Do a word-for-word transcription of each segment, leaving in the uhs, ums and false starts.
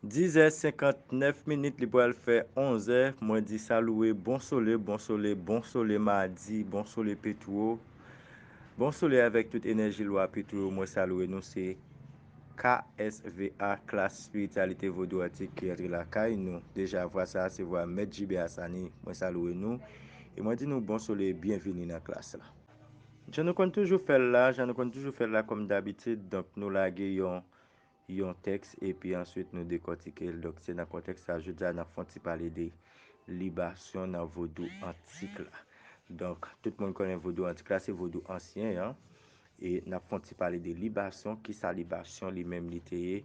Dizè senkantnèf minit, li pral fè onzè. Mwen di salouwe, bon sole, bon sole, bon sole madi, bon sole Petwo. Bon sole avèk tout enèji lwa Petwo. Mwen salouwe nou, se K S V A, Klas Espirityalite Vodou Antik ki antre lakay nou. Deja, vwa sa a, se vwa Mèt J B Asani. Mwen salouwe nou. E mwen di nou bon sole, byenvini nan klas la. Jan nou konn toujou fè l la, jan nou konn toujou fè l la, kòm dabitid, donk nou lage yon, yon tèks, epi answit nou dekòtike l. Donk, se nan kontèks sa, jodi a, n ap fè yon ti pale de libasyon nan vodou antik la. Donk, tout moun konnen vodou antik la, se vodou ansyen an. E n ap fè yon ti pale de libasyon, kisa libasyon li menm li te ye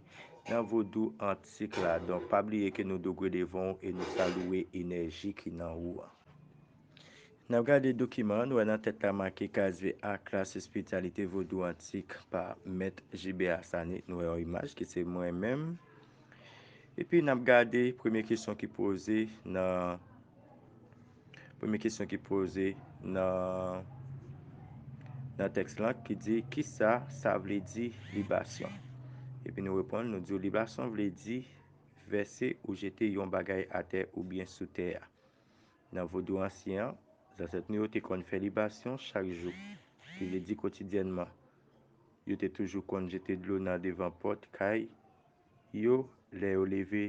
nan vodou antik la. Donk, pa bliye ke nou dwe devan w e nou salouwe enèji ki nan ou an. N ap gade dokiman an, nou wè nan tèt la make K S V A, Klas Espirityalite Vodou Antik pa Mèt J B Asani. Nou wè yon imaj ki se mwen menm. Epi n ap gade premye kesyon ki poze nan, premye kesyon ki poze nan, nan tèks lan ki di, kisa sa vle di libasyon? Epi nou reponn, nou di w libasyon vle di vèse ou jete yon bagay atè oubyen sou tè a. Nan vodou ansyen an, zansèt nou yo te konn fè libasyon chak jou, ki vle di kotidyènman. Yo te toujou konn jete dlo nan devan pòt kay yo lè yo leve,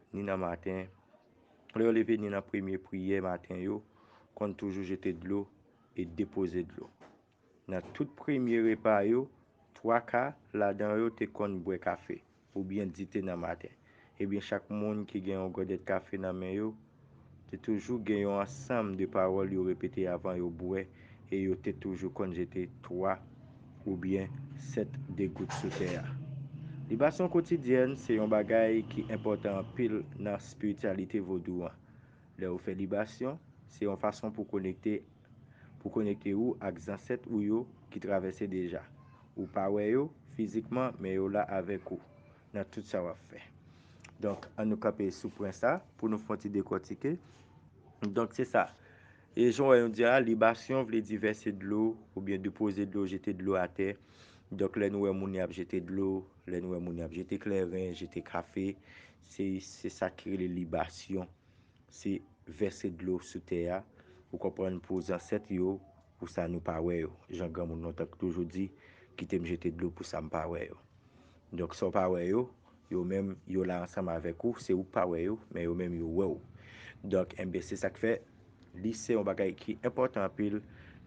ni nan maten. Lè yo leve, ni nan premye priyè maten yo, konn toujou jete dlo e depoze dlo. Nan tout premye repa yo, twa ka ladan yo te konn bwè kafe oubyen dite nan maten. Ebyen, chak moun ki gen yon gòdèt kafe nan men yo, te toujou gen yon ansanm de pawòl yo repete avan yo bwè, e yo te toujou konn jete twa oubyen sèt degout sou tè a. Libasyon kotidyèn se yon bagay ki enpòtan anpil nan espirityalite vodou an. Lè ou fè libasyon, se yon fason pou konekte, pou konekte ou ak zansèt ou yo ki travèse deja. Ou pa wè yo fizikman, men yo la avèk ou nan tout sa w ap fè. Donk, ann nou kanpe sou pwen sa pou nou fè yon ti dekòtike. Donk, se sa. E jan w wè yo di a, libasyon vle di vèse dlo oubyen depoze dlo, jete dlo atè. Donk, lè nou wè moun y ap jete dlo, lè nou wè moun y ap jete kleren, jete kafe, se, se sa ki rele libasyon. Se vèse dlo sou tè a, ou konprann, pou zansèt yo, pou sa nou pa wè yo. Jan granmoun lontan toujou di, kite m jete dlo pou sa m pa wè yo. Donk, sa w pa wè yo, yo menm, yo la ansanm avèk ou, se ou k pa wè yo, men yo menm, yo wè w. Donk, enben, se sa k fè, li se yon bagay ki enpòtan anpil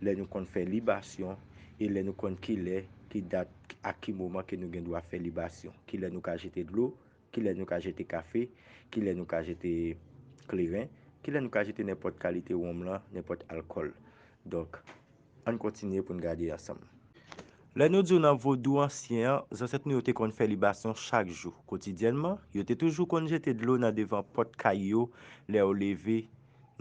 lè nou konn fè libasyon e lè nou konn kilè, ki dat, ak ki moman ke nou gen dwa fè libasyon. Kilè nou ka jete dlo, kilè nou ka jete kafe, kilè nou ka jete kleren, kilè nou ka jete nenpòt kalite wonm lan, nenpòt alkòl. Donk, ann kontinye pou n gade ansanm. Lè nou di w nan vodou ansyen an, zansèt nou yo te konn fè libasyon chak jou, kotidyènman, yo te toujou konn jete dlo nan devan pòt kay yo lè yo leve,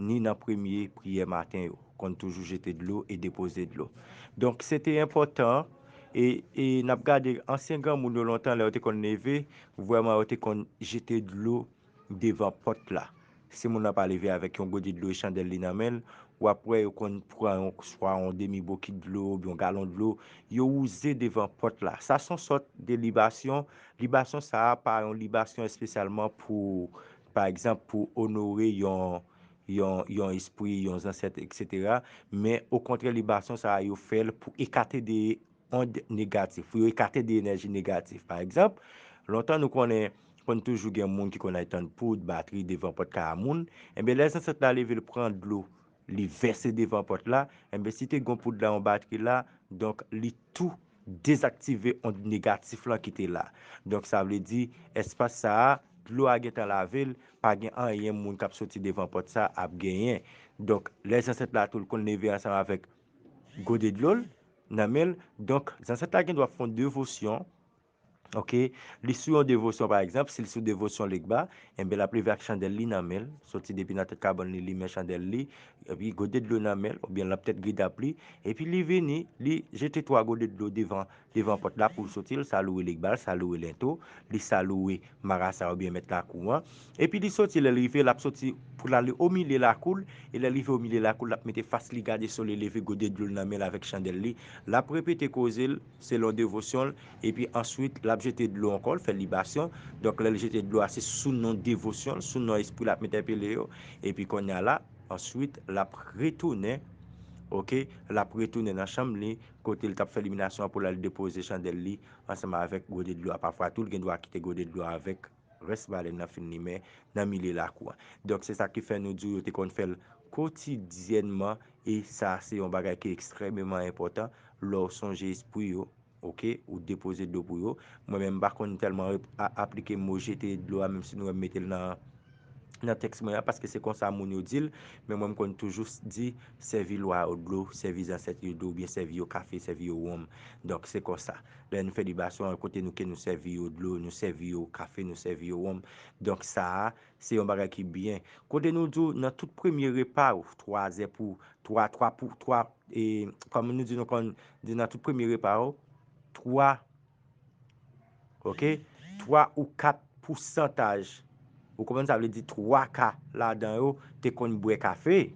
ni nan premye priyè maten yo, konn toujou jete dlo e depoze dlo. Donk, se te enpòtan, e, e n ap gade ansyen granmoun yo lontan, lè yo te konn leve, vrèman, yo te konn jete dlo devan pòt la. Si moun nan pa leve avèk yon gode dlo e chandèl li nan men l, w ap wè yo konn pran yon, swa yon demi bokit dlo oubyen yon galon dlo, yo wouze devan pòt la. Sa se yon sòt de libasyon. Libasyon sa a pa yon libasyon espesyalman pou, pa egzanp, pou onore yon, yon, yon espri, yon zansèt, etsetera. Men, okontrè, libasyon sa a, yo fè l pou ekate de ond negatif, pou yo ekate de enèji negatif. Pa egzanp, lontan nou konnen konn toujou gen moun ki konn al tann poud, batri devan pòt kay a moun. Enben, lè zansèt la leve, l pran dlo, li vèse devan pòt la, enben, si te gen poud la, yon batri la, donk, li tou dezaktive ond negatif lan ki te la. Donk, sa vle di, espas sa a, dlo a gentan lave l, pa gen anyen moun k ap soti devan pòt sa ap genyen. Donk, lè zansèt la tou, l konn leve ansanm avèk gode dlo l nan men l. Donk, zansèt la gen dwa fè yon devosyon. Oke? Li sou yon devosyon, pa egzanp, si l sou devosyon Legba, enben, l ap leve ak chandèl li nan men l, soti depi nan tèt kabann li, limen chandèl li, epi gode dlo nan men l, oubyen l ap tèt gridap li, epi li vini, li jete twa gode dlo devan, devan pòt la pou l soti, l salouwe Legba, l salouwe Lento, li salouwe marasa oubyen mèt lakou an. Epi li soti, lè l rive, l ap soti pou l ale omilye lakou l, e lè l rive omilye lakou l, l ap mete fas li gade solèy leve, gode dlo l nan men l avèk chandèl li. L ap repete koze l selon devosyon l, epi answit, l ap jete dlo ankò, l fè libasyon. Donk, lè l jete dlo a, se sou non devosyon l, sou non espri l ap entèpele yo. Epi kounye a la, answit, l ap retounen, oke, l ap retounen nan chanm li, kote l t ap fè liminasyon an pou l al depoze chandèl li ansanm avèk gode dlo a. Pafwa tou, l gen dwa kite gode dlo a avèk rès balèn nan fin limen nan milye lakou an. Donk, se sa ki fè nou di w yo te konn fè l kotidyènman, e sa se yon bagay ki ekstrèmeman enpòtan lè w sonje espri yo, oke, ou depoze dlo pou yo. Mwen menm, m pa konn tèlman rep- a- aplike mo jete dlo a, menm si nou wè m mete l nan, nan tèks mwen an, paske se konsa moun yo di l, men mwen, m konn toujou s- di, sèvi lwa yo dlo, sèvi zansèt yo dlo, oubyen sèvi yo kafe, sèvi yo wonm. Donk, se konsa. Lè nou fè libasyon an, kote nou ke nou sèvi yo dlo, nou sèvi yo kafe, nou sèvi yo wonm. Donk, sa a, se yon bagay ki byen. Kote nou di w, nan tout premye repa w, twa zè pou, twa, twa pou, twa, e, kòm nou di, nou konn di nan tout premye repa w, twa, oke, twa ou kat pousantaj. Ou konprann sa vle di twa ka ladan yo te konn bwè kafe.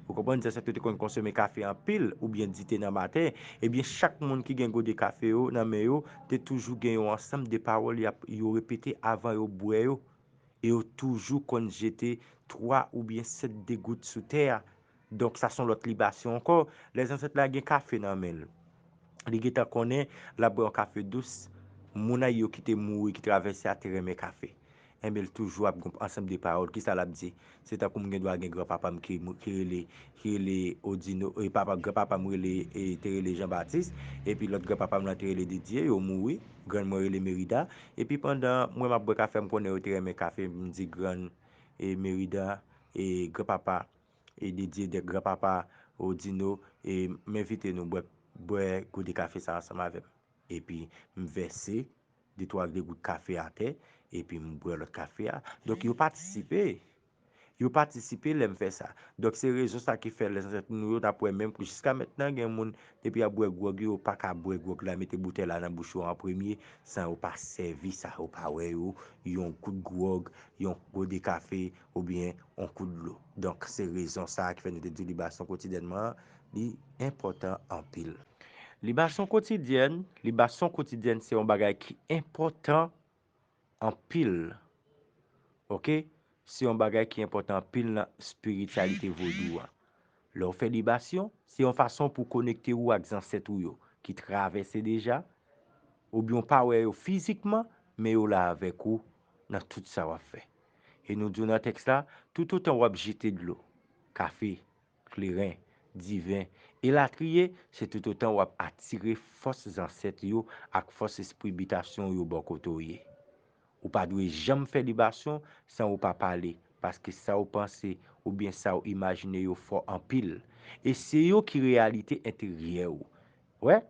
Ou konprann zansèt yo te konn konsome kafe anpil oubyen dite nan maten. Ebyen, chak moun ki gen gode kafe yo nan men yo te toujou gen yon ansanm de pawòl y ap, yo repete avan yo bwè yo. E yo toujou konn jete twa oubyen sèt degout sou tè a. Donk, sa se yon lòt libasyon ankò. Lè zansèt la gen kafe nan men l, li gentan konnen l ap bwè yon kafe dous, moun a yo ki te mouri, ki travèse a, te renmen kafe. Enben, l toujou ap gen ansanm de pawòl. Kisa l ap di? Se tankou m gen dwa gen granpapa m ki, mou- ki rele, ki rele Odino, e papa, granpapa m rele, e te rele Jean Baptiste, epi lòt granpapa m lan te rele Didier, yo mouri, grann mwen rele Merida. Epi pandan mwen m ap bwè kafe, m konnen yo te renmen kafe, m di grann, e Merida, e granpapa, e Didier, de granpapa Odino, e m envite nou bwè, bwè gode kafe sa ansanm avè m. Epi m vèse de twa degout kafe atè, epi m bwè lòt kafe a. Donk, yo patisipe. Yo patisipe lè m fè sa. Donk, se rezon sa ki fè lè zansèt nou yo, n ap wè menm jiska mentnan, gen moun, depi y ap bwè gwòg, yo pa ka bwè gwòg la, mete boutèy la nan bouch yo an premye, san yo pa sèvi sa, yo pa wè yo, yon kout gwòg, yon gode kafe, oubyen yon kout dlo. Donk, se rezon sa a ki fè nou te di w libasyon kotidyènman an, li enpòtan anpil. Libasyon kotidyèn, libasyon kotidyèn se yon bagay ki enpòtan anpil. Oke? Se yon bagay ki enpòtan anpil nan espirityalite vodou a. Lè w fè libasyon, se yon fason pou konekte ou ak zansèt ou yo ki travèse deja, oubyen w pa wè yo fizikman, men yo la avèk ou nan tout sa w ap fè. E nou di w nan tèks la, toutotan w ap jete dlo, kafe, kleren, diven, elatriye, se toutotan w ap atire fòs zansèt yo ak fòs espri bitasyon yo bò kote w ye. Ou pa dwe janm fè libasyon san ou pa pale, paske sa w panse oubyen sa w imajine yo fò anpil. E se yo ki reyalite enteryè w. Wè,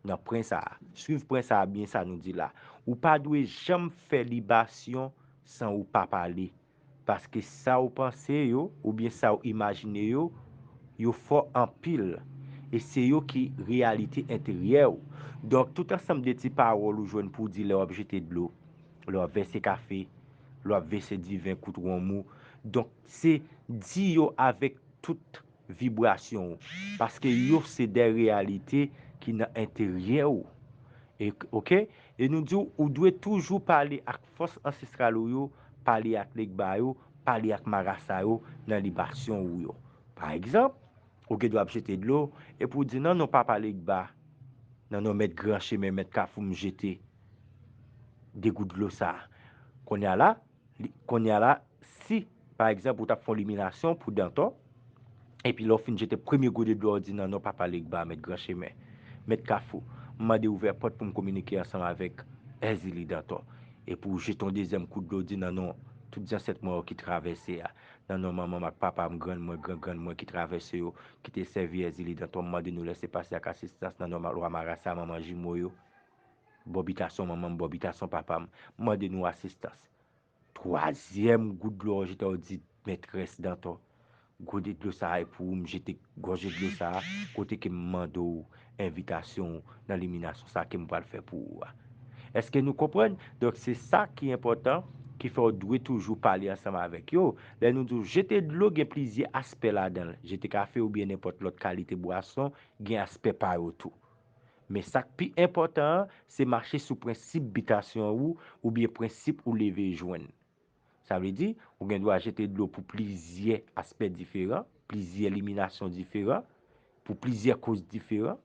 nan pwen sa a, swiv pwen sa a byen, sa nou di la. Ou pa dwe janm fè libasyon san ou pa pale, paske sa w panse yo oubyen sa w imajine yo, yo fò anpil. E se yo ki reyalite enteryè w. Donk, tout ansanm de ti pawòl ou jwenn pou w di lè w ap jete dlo, lè w ap vèse kafe, lè w ap vèse diven, kout wonm ou. Donk, se di yo avèk tout vibrasyon w, paske yo se de reyalite ki nan enteryè w. E, oke? E nou di w, ou dwe toujou pale ak fòs ansestral ou yo, pale ak legba yo, pale ak marasa yo nan libasyon ou yo. Pa egzanp, ou gen dwa ap jete dlo, epi w di, "Nan non papa legba, nan non mèt gran chemen, mèt kafou, m jete de gout dlo sa a." Kounye a la, li- kounye a la, si, pa egzanp, ou t ap fè yon liminasyon pou Dantò, epi lè w fin jete premye gode dlo a, w di, "Nan non papa legba, mèt gran chemen, mèt kafou, m mande ouvè pòt pou m kominike ansanm avèk Èzili Dantò." Epi w jete yon dezyèm kout dlo, w di, "Nan non tout zansèt mwen yo ki travèse a, nan non manman m ak papa m, grann mwen, gran grann mwen ki travèse yo, ki te sèvi Èzili Dantò, m mande nou lèse pase ak asistans, nan non ma- lwa marasa, manman jimo yo, bò bitasyon manman m, bò bitasyon papa m, m mande nou asistans." Twazyèm gout dlo a w jete a, w di, "Mètrès Dantò, gode dlo sa a e pou ou, m jete gòje dlo sa a, kote ke m mande w envitasyon w nan liminasyon sa a ke m pral fè pou ou a." Èske nou konprann? Donk, se sa ki enpòtan, ki fè w dwe toujou pale ansanm avèk yo. Lè nou di w jete dlo, gen plizyè aspè ladan l. Jete kafe oubyen nenpòt lòt kalite bwason, gen aspè pa yo tou. Men sa k pi enpòtan an, se mache sou prensip bitasyon ou oubyen prensip ou leve jwenn. Sa vle di, ou gen dwa jete dlo pou plizyè aspè diferan, plizyè liminasyon diferan, pou plizyè koz diferan.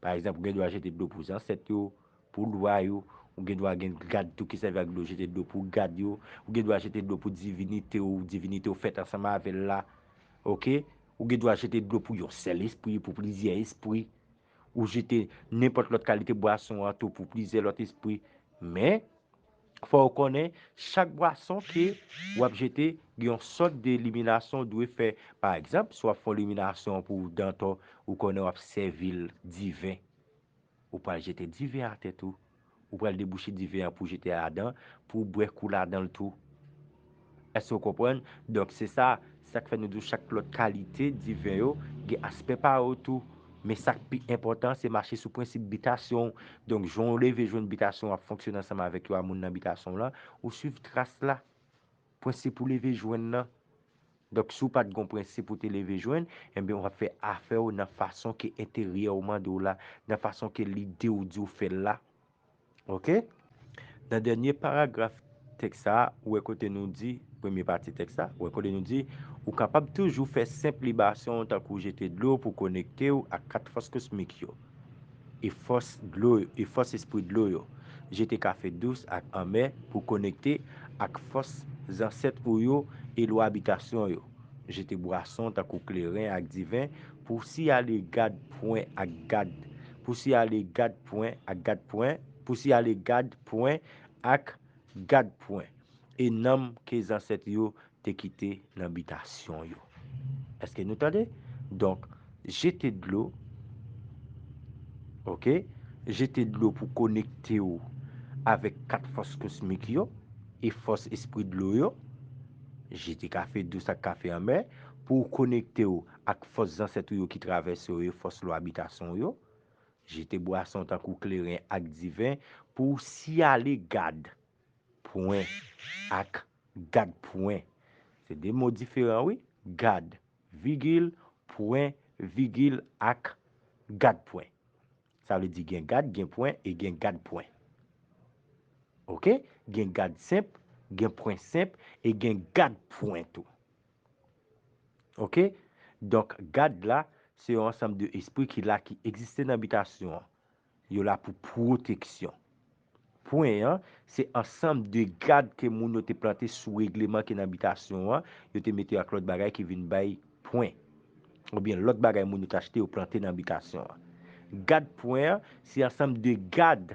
Pa egzanp, ou gen dwa jete dlo pou zansèt yo, pou lwa yo, ou gen dwa gen gad tou ki sèvi ak dlo, jete dlo pou gad yo, ou gen dwa jete dlo pou divinite ou, divinite ou fèt ansanm avè l la. Oke? Ou gen dwa jete dlo pou yon sèl espri, pou plizyè espri. Ou jete nenpòt lòt kalite bwason an tou pou plizyè lòt espri. Men, fò w konnen, chak bwason ke w ap jete, gen yon sòt de liminasyon w dwe fè. Pa egzanp, si w ap fè yon liminasyon pou dantò, ou konnen w ap sèvi l diven. Ou pral jete diven atè tou. Ou pral debouche diven an pou jete ladan, pou w bwè kou ladan l tou. Èske w konprann? Donk, se sa, sa k fè nou di w chak lòt kalite diven yo gen aspè pa yo tou. Men sa k pi enpòtan, se mache sou prensip bitasyon w. Donk, jan w leve jwenn bitasyon w ap fonksyone ansanm avèk yo a moun nan bitasyon w lan, ou swiv tras la. Prensip ou leve jwenn nan. Donk, si w pa t gen yon prensip ou te leve jwenn, enben, w ap fè afè w nan fason ke enteryè w mande w la, nan fason ke lide w di w fè l la. Oke? Nan dènye paragraf tèks sa a, ou wè kote nou di, premye pati tèks sa, ou wè kote nou di, ou kapab toujou fè senp libasyon tankou jete dlo pou konekte w ak kat fòs kosmik yo e fòs dlo, e fòs espri dlo yo. Jete kafe dous ak anmè pou konekte ak fòs zansèt ou yo e lwa bitasyon yo. Jete bwason tankou kleren ak diven pou siyale gad pwen ak gad, pou siyale gad pwen ak gad pwen, pou siyale gad pwen ak gad pwen, e nanm ke zansèt yo te kite nan bitasyon yo. Èske nou tande? Donk, jete dlo, oke? Jete dlo pou konekte w avèk kat fòs kosmik yo e fòs espri dlo yo. Jete kafe dous ak kafe anmè pou w konekte w ak fòs zansèt ou yo ki travèse w e fòs lwa bitasyon w yo. Jete bwason tankou kleren ak diven pou w siyale gad pwen ak gad pwen. Se de mo diferan, wi. Gad, vigil, pwen, vigil ak gad pwen. Sa vle di gen gad, gen pwen e gen gad pwen. Oke? Gen gad senp, gen pwen senp e gen gad pwen tou. Oke? Donk, gad la, se yon ansanm de espri ki la, ki egziste nan bitasyon an. Yo la pou pwoteksyon. Pwen an, se ansanm de gad ke moun yo te plante sou regleman ki nan bitasyon an, yo te mete yo ak lòt bagay ki vin bay pwen. Oubyen lòt bagay moun yo te achte yo plante nan bitasyon an. Gad pwen an, se ansanm de gad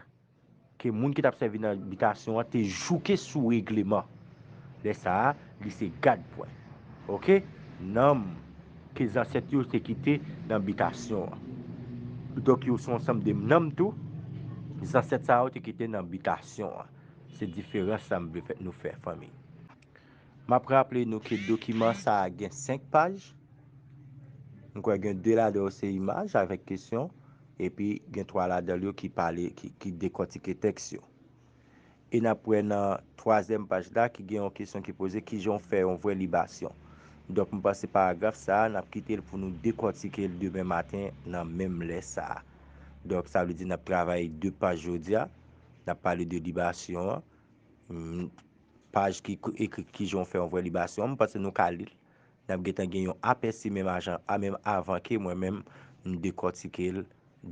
ke moun ki t ap sèvi nan bitasyon an te jouke sou regleman. Lè sa a, li se gad pwen. Oke? Nanm ke zansèt yo te kite nan bitasyon an. Donk, yo se yon ansanm de nanm tou, zansèt sa yo te kite nan bitasyon an. Se diferans sa m vle fè nou fè, fanmi. M ap raple nou ke dokiman sa a gen senk paj. M kwè gen de ladan yo se imaj avèk kesyon, epi gen twa ladan yo ki pale, ki, ki dekòtike tèks yo. E n ap wè nan twazyèm paj la ki gen yon kesyon ki poze, kijan w fè yon vrè libasyon. Donk, m panse paragraf sa a, n ap kite l pou nou dekòtike l demen maten nan menm lè sa a. Donk, sa vle di n ap travay de paj jodi a, n ap pale de libasyon an. Mm, paj ki k-, ekri kijan w fè yon vrè libasyon, m panse nou ka li l. N ap gentan gen yon apèsi menm ajan, a menm avan ke mwen menm m dekòtike l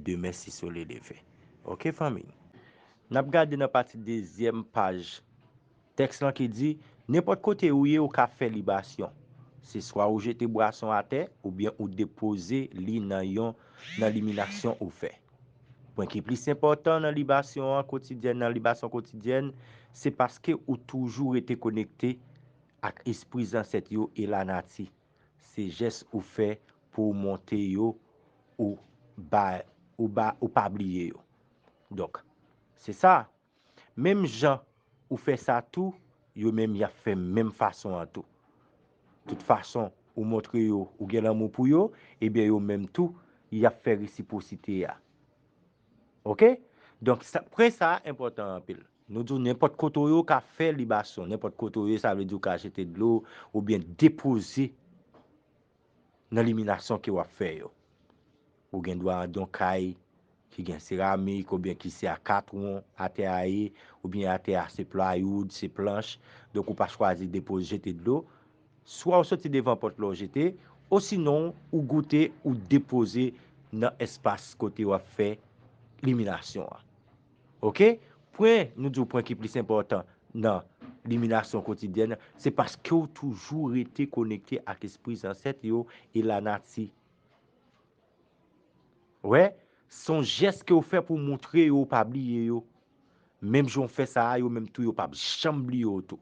demen si sole leve. Oke, fanmi? N ap gade nan pati dezyèm paj tèks lan ki di, nenpòt kote ou ye, ou ka fè libasyon. Se swa ou jete bwason atè, oubyen ou depoze li nan yon, nan liminasyon ou fè. Pwen ki plis enpòtan nan libasyon an kotidyèn, nan libasyon kotidyèn, se paske ou toujou rete konekte ak espri zansèt yo e lanati. Se jès ou fè pou w monte yo, ou ba, ou ba, ou pa bliye yo. Donk, se sa. Menm jan ou fè sa tou, yo menm y ap fè menm fason an tou. Tout fason, ou montre yo, ou gen lanmou pou yo, ebyen yo menm tou, y ap fè resipwosite a. Oke? Donk, sa, pwen sa a enpòtan anpil. Nou di w nenpòt kote w ye, w ka fè libasyon. Nenpòt kote w ye, sa vle di w ka jete dlo oubyen depoze nan liminasyon ke w ap fè yo. Ou gen dwa anndan yon kay, ki gen seramik, oubyen ki se a katwon atè a ye, oubyen atè a se plywood, se planch, donk ou pa chwazi depoze jete dlo, swa w soti devan pòt la w jete, osinon ou goute ou depoze nan espas kote w ap fè liminasyon an. Oke? Pwen, nou di w pwen ki plis enpòtan nan liminasyon kotidyèn, se paske w toujou rete konekte ak espri zansèt yo e lanati. Wè, se yon jès ke w fè pou w montre yo w pa bliye yo. Menm jan w fè sa a, yo menm tou yo p ap janm bliye w tou.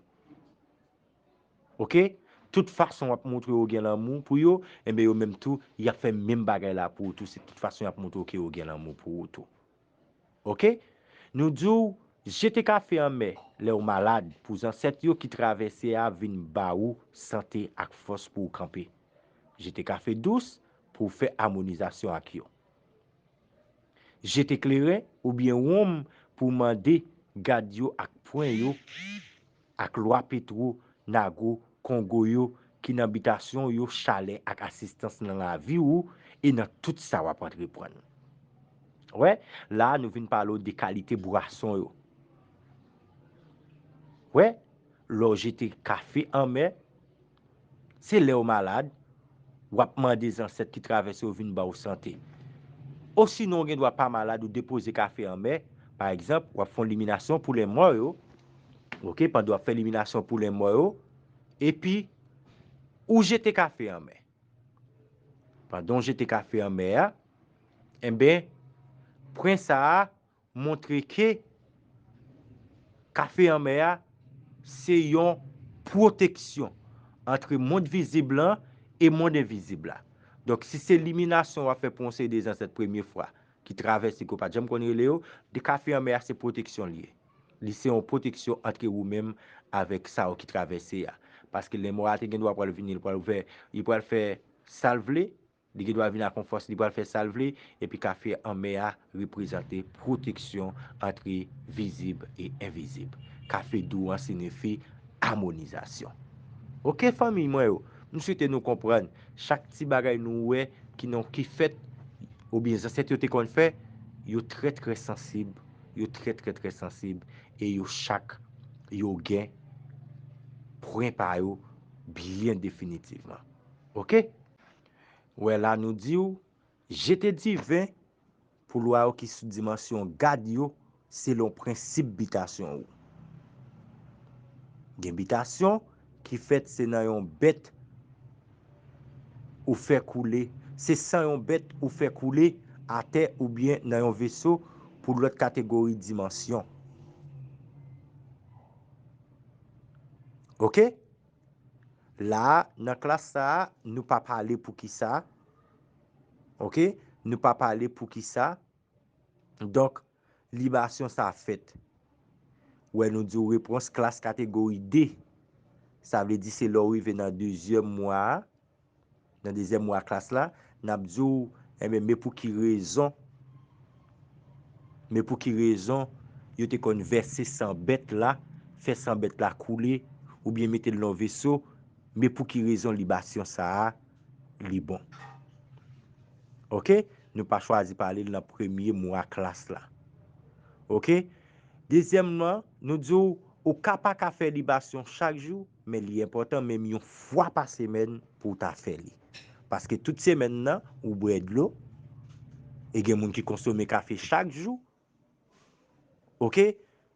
Oke? Tout fason w ap montre yo w gen lanmou pou yo, enben yo menm tou, y ap fè menm bagay la pou ou tou. Se tout fason y ap montre w ke yo gen lanmou pou ou tou. Oke? Nou di w, jete kafe anmè lè w malad pou zansèt yo ki travèse a vin ba ou sante ak fòs pou w kanpe. Jete kafe dous pou w fè amonizasyon ak yo. Jete kleren oubyen wonm pou w mande gad yo ak pwen yo, ak lwa petwo, nago, kongo yo ki nan bitasyon yo chalè ak asistans nan lavi ou e nan tout sa w ap antreprann. Wè, la a nou vin pale w de kalite bwason yo. Wè, lè w jete kafe anmè, se lè w malad, w ap mande zansèt ki travèse yo vin ba w sante. Osinon, w gen dwa pa malad, ou depoze kafe anmè, pa egzanp, w ap fè yon liminasyon pou lenmò yo, oke, pandan w ap fè liminasyon pou lenmò yo, epi ou jete kafe anmè. Pandan w jete kafe anmè a, enben, pwen sa a montre ke kafe anmè a se yon pwoteksyon ant mond vizib lan e mond envizib la. Donk, si se liminasyon w ap fè pou yon seri de zansèt premye fwa ki travèse ke w pa t janm konn rele yo, de kafe anmè a se pwoteksyon l ye. Li se yon pwoteksyon ant ou menm avèk sa yo ki travèse a. Paske lenmò a te gen dwa pral vini, li pral ouvè, li pral fè sa l vle, li gen dwa vin ak yon fòs, li pral fè sa l vle, epi kafe anmè a reprezante pwoteksyon ant vizib e envizib. Kafe dou an siyifi amonizasyon. Oke, fanmi mwen yo, m swete nou konprann chak ti bagay nou wè ki nan, ki fèt, oubyen zansèt yo te konn fè, yo trè, trè sansib, yo trè, trè, trè sansib, e yo chak, yo gen pwen pa yo byen definitivman. Oke? Wè la nou di w, jete diven pou lwa yo ki sou dimansyon gad yo selon prensip bitasyon ou. Gen bitasyon ki fèt se nan yon bèt ou fè koule, se san yon bèt ou fè koule atè oubyen nan yon veso pou lòt kategori dimansyon. Oke? La a, nan klas sa a, nou pa pale poukisa. Oke? Nou pa pale poukisa. Donk, libasyon sa a fèt. Wè, nou di w repons klas kategori de. Sa vle di se lè w rive nan dezyèm mwa a, nan dezyèm mwa klas la, n ap di w, enben, men pou ki rezon, men pou ki rezon yo te konn vèse san bèt la, fè san bèt la koule, oubyen mete l nan veso, men pou ki rezon libasyon sa a, li bon. Oke? Nou pa chwazi pale l nan premye mwa klas la. Oke? Dezyèmman, nou di w, ou ka pa ka fè libasyon chak jou, men li enpòtan menm yon fwa pa semèn pou w ta fè li. Paske tout semèn nan, ou bwè dlo, e gen moun ki konsome kafe chak jou, oke?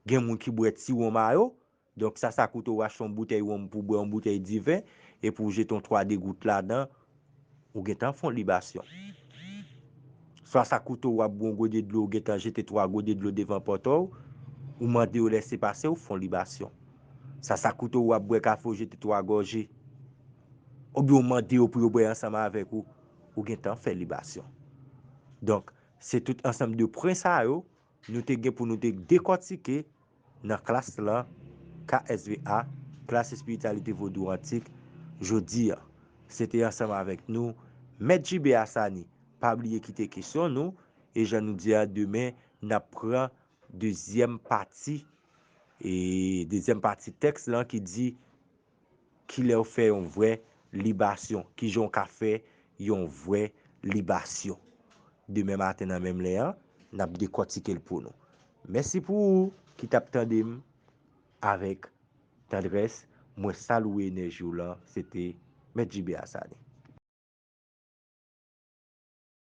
Gen moun ki bwè ti wonm a yo, donk sa, sa koute w achte yon boutèy wonm pou bwè yon boutèy diven, epi w jete yon twa degout ladan, ou gentan fè yon libasyon. Swa sa koute w ap bwè yon gode dlo, ou gentan jete twa gode dlo devan pòtò w, ou mande yo lèse pase, ou fè yon libasyon. Sa, sa koute w ap bwè kafe, ou jete twa gòje. Oubyen ou mande yo pou yo bwè ansanm avèk ou, ou gentan fè libasyon. Donk, se tout ansanm de pwen sa yo, nou te gen pou nou te dekòtike nan klas lan, K S V A, klas espirityalite vodou antik, jodi a. Se te ansanm avèk nou, Mèt J B Asani. Pa bliye kite kesyon nou, e jan nou di a, demen, n ap pran dezyèm pati, e dezyèm pati tèks lan ki di, kilè w fè yon vrè libasyon, kijan w ka fè yon vrè libasyon. Demen maten nan menm lè an, n ap dekòtike l pou nou. Mèsi pou ou ki t ap tande m avèk tandrès. Mwen salye enèji w lan, se te Mèt J B Asani.